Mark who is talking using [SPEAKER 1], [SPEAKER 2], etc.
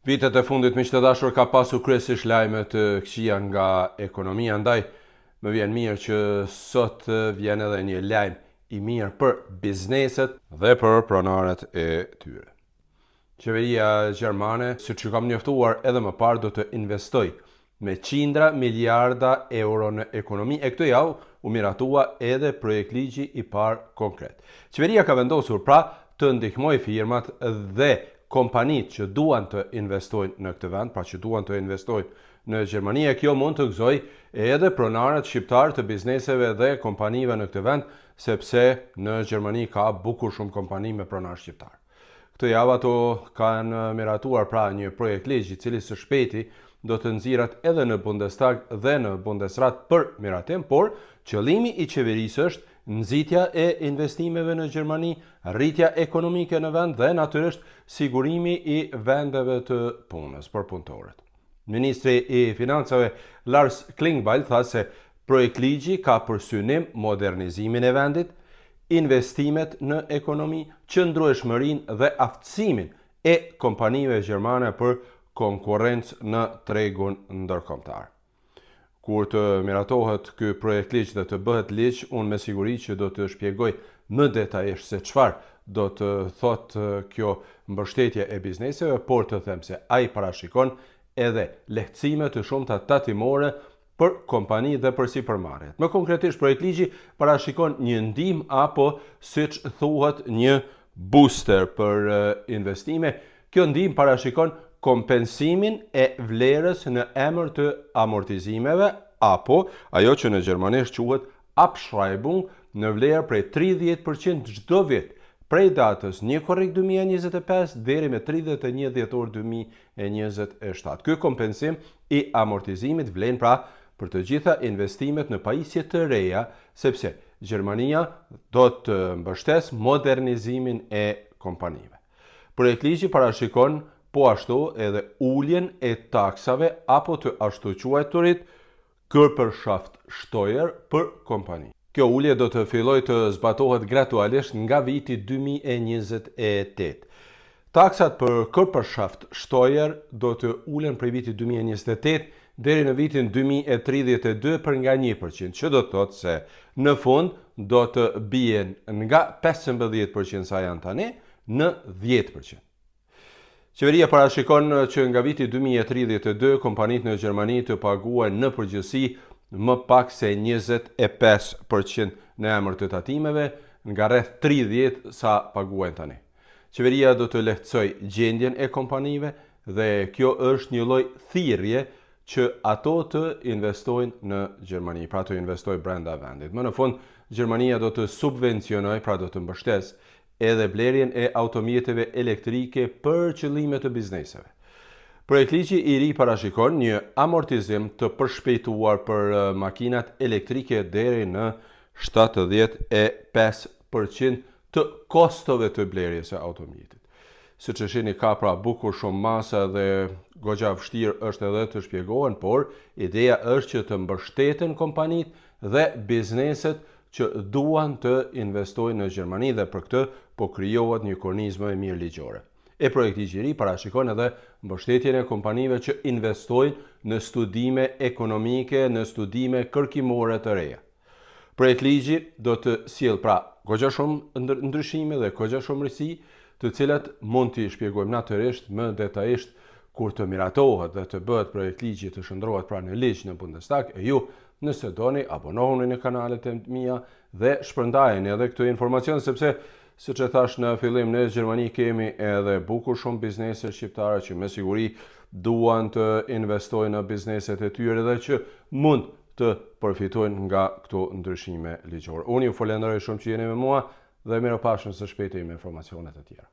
[SPEAKER 1] Vitet e fundit miq të dashur ka pasur kryesisht lajme të këqija nga ekonomia, ndaj më vjen mirë që sot vjen edhe një lajm i mirë për bizneset dhe për pronarët e tyre. Qeveria gjermane, siç ju kam njoftuar edhe më parë, do të investojë me qindra miliarda euro në ekonomi e këtë javë u miratua edhe projektligji i parë konkret. Qeveria ka vendosur pra të ndihmojë firmat dhe kompanitë që duan të investojnë në këtë vend, pra që duan të investojnë në Gjermani e kjo mund të gëzojë edhe pronarët shqiptarë të bizneseve dhe kompanive në këtë vend, sepse në Gjermani ka bukur shumë kompani me pronarë shqiptarë. Këtë javë ato kanë miratuar pra një projektligj i cili së shpejti do të nxirret edhe në Bundestag dhe në Bundesrat për miratim, por qëllimi i qeverisë është nxitja e investimeve në Gjermani, rritja ekonomike në vend dhe natyrisht sigurimi i vendeve të punës për punëtorët. Ministri i Financave Lars Klingbeil tha se projektligji ka për synim modernizimin e vendit, investimet në ekonomi, qëndrueshmërinë dhe aftësimin e kompanive gjermane për konkurrencë në tregun ndërkombëtar. Kur të miratohet ky projektligj dhe të bëhet ligj, unë me siguri që do të shpjegoj më detajisht se çfarë do të thotë kjo mbështetje e bizneseve, por të them se ai parashikon edhe lehtësime të shumta tatimore për kompani dhe për sipërmarrjet. Më konkretisht, projektligji parashikon një ndihmë apo siç thuhet një booster për investime. Kjo ndihmë parashikon kompensimin e vlerës në emër të amortizimeve apo ajo që në gjermanisht quhet Abschreibung në vlerë prej 30% çdo vit, prej datës 1 korrik 2025 deri me 31 dhjetor 2027. Ky kompensim i amortizimit vlen pra për të gjitha investimet në pajisje të reja, sepse Gjermania do të mbështesë modernizimin e kompanive. Projektligji parashikon po ashtu edhe uljen e taksave apo të ashtuquajturit Körperschaftsteuer për kompani. Kjo ulje do të fillojë të zbatohet gradualisht nga viti 2028. Taksat për Körperschaftsteuer do të ulen prej vitit 2028 deri në vitin 2032 për nga 1%, që do të thotë se në fund do të bien nga 15% sa janë tani në 10%. Qeveria parashikon që nga viti 2032 kompanitë në Gjermani të paguajnë në përgjithësi më pak se 25% në emër të tatimeve, nga rreth 30 sa paguajnë tani. Qeveria do të lehtësojë gjendjen e kompanive dhe kjo është një lloj thirrje që ato të investojnë në Gjermani, pra të investojnë brenda vendit. Më në fund, Gjermania do të subvencionojë, pra do të mbështesë edhe blerjen e automjeteve elektrike për qëllime të bizneseve. Projektligji i ri parashikon një amortizim të përshpejtuar për makinat elektrike deri në 75% të kostove të blerjes së automjetit. Siç e shihni ka pra bukur shumë masa dhe goxha vështirë është edhe të shpjegohen, por ideja është që të mbështeten kompanitë dhe bizneset që duan të investojnë në Gjermani dhe për këtë po krijohet një kornizë më e mirë ligjore. E projektligji i ri parashikon edhe mbështetjen e kompanive që investojnë në studime ekonomike, në studime kërkimore të reja. Projektligji do të sjellë pra goxha shumë ndryshime dhe goxha shumë risi, të cilat mund t'i shpjegojmë natyrisht më detajisht kur të miratohet dhe të bëhet projektligji të shndërrohet pra në ligj në Bundestag e ju Nëse doni, abonohuni në kanalet e mia dhe shpërndajeni edhe këtë informacion sepse siç e thashë në fillim në Gjermani kemi edhe bukur shumë biznese shqiptare që me siguri duan të investojnë në bizneset e tyre dhe që mund të përfitojnë nga këto ndryshime ligjore. Unë ju falenderoj shumë që jeni me mua dhe mirupafshim së shpejti me informacione të tjera.